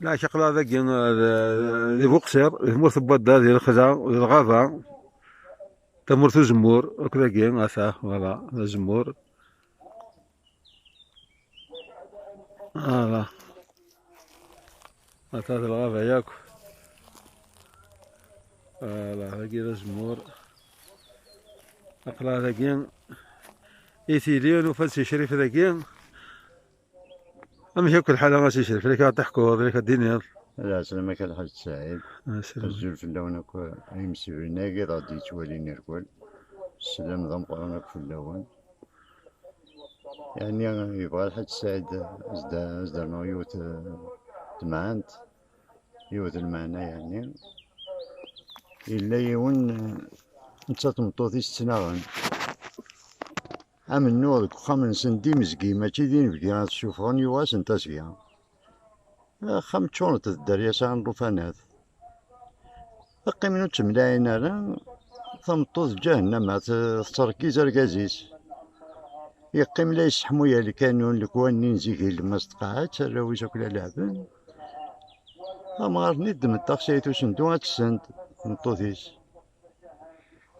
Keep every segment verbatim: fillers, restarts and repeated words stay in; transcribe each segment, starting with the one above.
Lɛak aql-aɣ dagi, eh, di Buqṣir, di tmurt n Wadda, di lexla, di lɣaba, tamurt uzemmur, akk dagi, ata, voilà, d azemmur. Voilà. Ata d lɣaba yakk. Voilà, dagi d azemmur. Aql-aɣ dagi i tili, nufa-d si Crif dagi. Amek akk lḥal a Si Crif? Lak ad teḥkuḍ, lak ad d-tiniḍ. Lɛeslama-k a Lḥaǧ Saɛid. Azul fell-awen akk, ay imsibren-agi i ɣ-d-yettwalin irkel. Sslam d ameqqran akk fell-awen. Yeɛni yebɣa Lḥaǧ Saɛid ad s-d-, ad s-d-rnuɣ yiwet, eh, temɛant, yiwet lmeɛna yeɛni. Yella yiwen, eh, netta d tmeṭṭut-is ttnaɣen. Amennuɣ deg uxxam-nsen d imezgi, mačči d inebgi ad t-ssufɣen, yuɣ-asen tasga. Axxam ččurent d dderya sɛan llufan. Qqimen ur ttemlaɛin ara, tameṭṭut ǧahennama t-, tettṛekkiz argaz-is. Yeqqim la yesseḥmuy lkanun, lekwan-nni n zik ilemmas tqaɛet, arraw-is akk la leɛben. Amɣar-nni ddment taxsayt usendu ad tessend tmeṭṭut-is.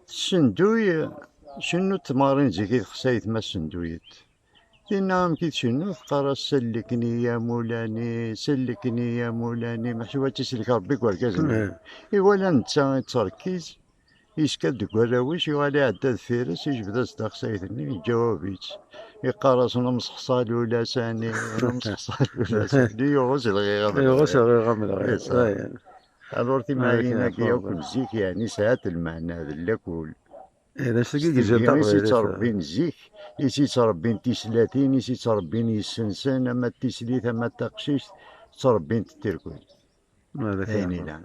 Tessenduy, cennu tmeɣrin zik i texsayt ma ssenduyet. Tinna amek i tcennu, teqqar-as: "Sellek-ni ya mulani, sellek-ni ya mulani", meḥsub ad tt-isellek Rebbi deg urgaz-nni. Iwala netta ittṛekkiz, yeska-d deg warraw-is, yuɣal iɛedda deffir-s, ijbed-as-d taxsayt-nni, iǧawab-itt. Yeqqar-as: "Nemseḥṣal ula sani, nemseḥṣal ula sani", yuɣ-as lɣiɣa. Yuɣ-as lɣiɣa am lɣiɣa. Alors timaɛlin-agi akk n zik, yeɛni sɛant lmeɛna d lakul. Eh, d acu i s-ttrebbin zik, i s-ttrebbin tislatin, i s-ttrebbin yessensen, ama d tislit, ama d taqcict, ttrebbint-tt irkel. Ayen illan.